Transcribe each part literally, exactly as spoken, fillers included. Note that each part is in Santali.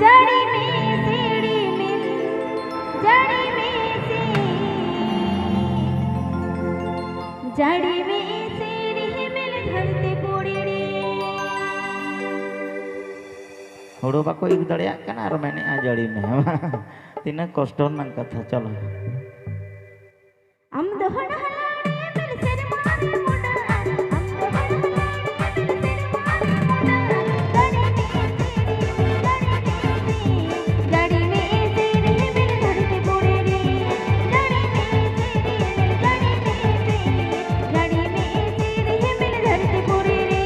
ᱡᱟᱹᱲᱤ ᱢᱮ ᱥᱤ ᱨᱤᱢᱤᱞ, ᱡᱟᱹᱲᱤ ᱢᱮ ᱥᱤ, ᱡᱟᱹᱲᱤ ᱢᱮ ᱥᱤ ᱨᱤᱢᱤᱞ ᱫᱷᱟᱹᱨᱛᱤ ᱯᱩᱨᱤ ᱨᱮ᱾ ᱦᱩᱲᱩ ᱵᱟᱠᱚ ᱤᱨ ᱫᱟᱲᱮᱭᱟᱜ ᱠᱟᱱᱟ ᱟᱨ ᱢᱮᱱᱮᱫᱼᱟ ᱡᱟᱹᱲᱤ ᱢᱮ᱾ ᱛᱤᱱᱟᱹᱜ ᱠᱚᱥᱴᱚ ᱨᱮᱱᱟᱜ ᱠᱟᱛᱷᱟ, ᱪᱚᱞᱚ᱾ ᱟᱢ ᱫᱚ ᱦᱟᱱᱟ ᱦᱟᱞᱟᱲᱮ ᱢᱮᱞ ᱥᱮᱨᱢᱟ ᱨᱮ ᱢᱚᱰᱟᱜᱼᱟ, ᱟᱢ ᱫᱚ ᱦᱟᱱᱟ ᱦᱟᱞᱟᱲᱮ ᱢᱮᱞ ᱥᱮᱨᱢᱟ ᱨᱮ ᱢᱚᱰᱟᱜᱼᱟ, ᱫᱟᱲᱮ ᱢᱮ ᱥᱤ ᱨᱤᱢᱤᱞ, ᱫᱟᱲᱮ ᱢᱮ ᱥᱤ, ᱫᱟᱲᱮ ᱢᱮ ᱥᱤ ᱨᱤᱢᱤᱞ ᱫᱷᱟᱹᱨᱛᱤ ᱯᱩᱨᱤ ᱨᱮ, ᱫᱟᱲᱮ ᱢᱮ ᱥᱤ ᱨᱤᱢᱤᱞ, ᱫᱟᱲᱮ ᱢᱮ ᱥᱤ, ᱫᱟᱲᱮ ᱢᱮ ᱥᱤ ᱨᱤᱢᱤᱞ ᱫᱷᱟᱹᱨᱛᱤ ᱯᱩᱨᱤ ᱨᱮ᱾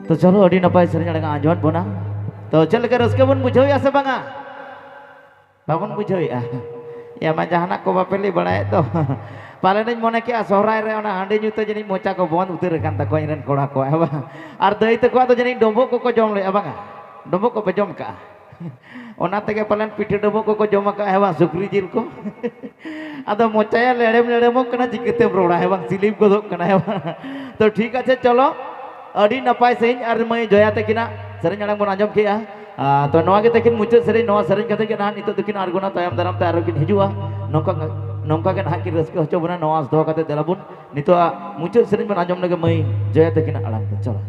ᱛᱚ ᱪᱚᱞᱚ, ᱟᱹᱰᱤ ᱱᱟᱯᱟᱭ ᱥᱮᱨᱮᱧ ᱟᱲᱟᱝ ᱟᱸᱡᱚᱢᱮᱫ ᱵᱚᱱᱟ᱾ ᱛᱚ ᱪᱮᱫ ᱞᱮᱠᱟ ᱨᱟᱹᱥᱠᱟᱹ ᱵᱚᱱ ᱵᱩᱡᱷᱟᱹᱣᱮᱫᱼᱟ ᱥᱮ ᱵᱟᱝᱟ? ᱵᱟᱵᱚᱱ ᱵᱩᱡᱷᱟᱹᱣᱮᱫᱼᱟ? ᱮ ᱢᱟ, ᱡᱟᱦᱟᱱᱟᱜ ᱠᱚ ᱵᱟᱯᱮ ᱞᱟᱹᱭ ᱵᱟᱲᱟᱭᱮᱫ ᱫᱚ᱾ ᱯᱟᱞᱮᱱᱤᱧ ᱢᱚᱱᱮ ᱠᱮᱜᱼᱟ, ᱥᱚᱦᱨᱟᱭ ᱨᱮ ᱚᱱᱟ ᱦᱟᱺᱰᱤ ᱧᱩ ᱛᱮ ᱡᱟᱹᱱᱤᱡ ᱢᱚᱪᱟ ᱠᱚ ᱵᱚᱱᱫ ᱩᱛᱟᱹᱨ ᱟᱠᱟᱱ ᱛᱟᱠᱚᱣᱟ ᱤᱧ ᱨᱮᱱ ᱠᱚᱲᱟ ᱠᱚᱣᱟᱜ, ᱦᱮᱸ ᱵᱟᱝ? ᱟᱨ ᱫᱟᱹᱭ ᱛᱟᱠᱚᱣᱟᱜ ᱫᱚ ᱡᱟᱹᱱᱤᱡ ᱰᱳᱸᱵᱳᱜ ᱠᱚᱠᱚ ᱡᱚᱢ ᱞᱮᱫᱼᱟ, ᱵᱟᱝᱟ? ᱰᱳᱸᱵᱳᱜ ᱠᱚᱯᱮ ᱡᱚᱢ ᱠᱟᱜᱼᱟ? ᱚᱱᱟ ᱛᱮᱜᱮ ᱯᱟᱞᱮᱱ ᱯᱤᱴᱷᱟᱹ ᱰᱳᱸᱵᱳᱜ ᱠᱚᱠᱚ ᱡᱚᱢ ᱟᱠᱟᱫᱼᱟ, ᱦᱮᱸ ᱵᱟᱝ? ᱥᱩᱠᱨᱤ ᱡᱤᱞ ᱠᱚ᱾ ᱟᱫᱚ ᱢᱚᱪᱟᱭᱟ ᱞᱮᱲᱮᱢ ᱞᱮᱲᱮᱢᱚᱜ ᱠᱟᱱᱟ, ᱪᱤᱠᱟᱹᱛᱮᱢ ᱨᱚᱲᱟ, ᱦᱮᱸ ᱵᱟᱝ? ᱥᱤᱞᱤᱯ ᱜᱚᱫᱚᱜ ᱠᱟᱱᱟ, ᱦᱮᱸ ᱵᱟᱝ? ᱛᱚ ᱴᱷᱤᱠ ᱟᱪᱷᱮ, ᱪᱚᱞᱚ, ᱟᱹᱰᱤ ᱱᱟᱯᱟᱭ ᱥᱮᱨᱮᱧ ᱟᱨ ᱢᱟᱹᱭ ᱡᱚᱭᱟ ᱛᱟᱹᱠᱤᱱᱟᱜ ᱥᱮᱨᱮᱧ ᱟᱲᱟᱝ ᱵᱚᱱ ᱟᱸᱡᱚᱢ ᱠᱮᱜᱼᱟ᱾ ᱟᱨ ᱛᱚ ᱱᱚᱣᱟ ᱜᱮ ᱛᱟᱹᱠᱤᱱ ᱢᱩᱪᱟᱹᱫ ᱥᱮᱨᱮᱧ᱾ ᱱᱚᱣᱟ ᱥᱮᱨᱮᱧ ᱠᱟᱛᱮ ᱜᱮ ᱱᱟᱦᱟᱜ ᱱᱤᱛᱚᱜ ᱫᱚᱠᱤᱱ ᱟᱬᱜᱚᱱᱟ, ᱛᱟᱭᱚᱢ ᱫᱟᱨᱟᱢ ᱛᱮ ᱟᱨᱚ ᱠᱤᱱ ᱦᱤᱡᱩᱜᱼᱟ᱾ ᱱᱚᱝᱠᱟ, ᱱᱚᱝᱠᱟ ᱜᱮ ᱱᱟᱦᱟᱜ ᱠᱤᱱ ᱨᱟᱹᱥᱠᱟᱹ ᱦᱚᱪᱚ ᱵᱚᱱᱟ᱾ ᱱᱚᱣᱟ ᱟᱸᱥ ᱫᱚᱦᱚ ᱠᱟᱛᱮ ᱫᱮᱞᱟ ᱵᱚᱱ ᱱᱤᱛᱚᱜ ᱢᱩᱪᱟᱹᱫ ᱥᱮᱨᱮᱧ ᱵᱚᱱ ᱟᱸᱡᱚᱢ ᱞᱮᱜᱮ ᱢᱟᱹᱭ ᱡᱚᱭᱟ ᱛᱟᱹᱠᱤᱱᱟᱜ ᱟᱲᱟᱝ ᱛᱮ᱾ ᱪᱚᱞᱚ᱾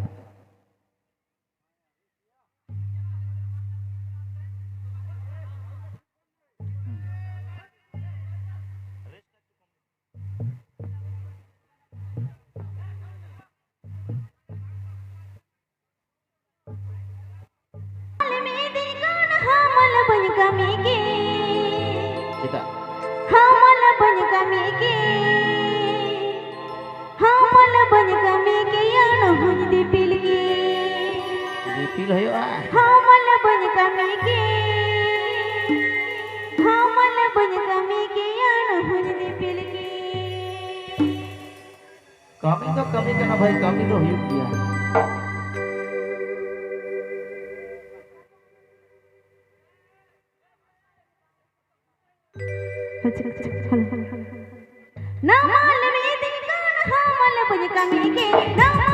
ᱦᱟᱢᱟᱞ ᱵᱟᱹᱧ ᱠᱟᱹᱢᱤ ᱜᱮ᱾ ᱪᱮᱫᱟᱜ? ᱦᱟᱢᱟᱞ ᱵᱟᱹᱧ ᱠᱟᱹᱢᱤ ᱜᱮ᱾ ᱦᱟᱢᱟᱞ ᱵᱟᱹᱧ ᱠᱟᱹᱢᱤ ᱜᱮᱭᱟ, ᱱᱚᱦᱚᱧ ᱫᱤᱯᱤᱞ ᱜᱮ᱾ ᱫᱤᱯᱤᱞ ᱦᱩᱭᱩᱜᱼᱟ᱾ ᱦᱟᱢᱟᱞ ᱵᱟᱹᱧ ᱠᱟᱹᱢᱤ ᱜᱮ᱾ ᱦᱟᱢᱟᱞ ᱵᱟᱹᱧ ᱠᱟᱹᱢᱤ ᱜᱮᱭᱟ, ᱱᱚᱦᱚᱧ ᱫᱤᱯᱤᱞ ᱜᱮ᱾ ᱠᱟᱹᱢᱤ ᱫᱚ ᱠᱟᱹᱢᱤ ᱠᱟᱱᱟ ᱵᱷᱟᱹᱭ, ᱠᱟᱹᱢᱤ ᱫᱚ ᱦᱩᱭᱩᱜ ᱜᱮᱭᱟ᱾ ᱟᱪᱪᱷᱟ, ᱟᱪᱪᱷᱟ, ᱦᱮᱞᱳ᱾ ᱱᱟᱢᱟᱞ ᱢᱤᱫᱤᱧ ᱠᱟᱱ ᱦᱟᱢᱟᱞ ᱵᱟᱹᱧ ᱠᱟᱹᱢᱤ ᱜᱮ, ᱱᱟᱢᱟᱞ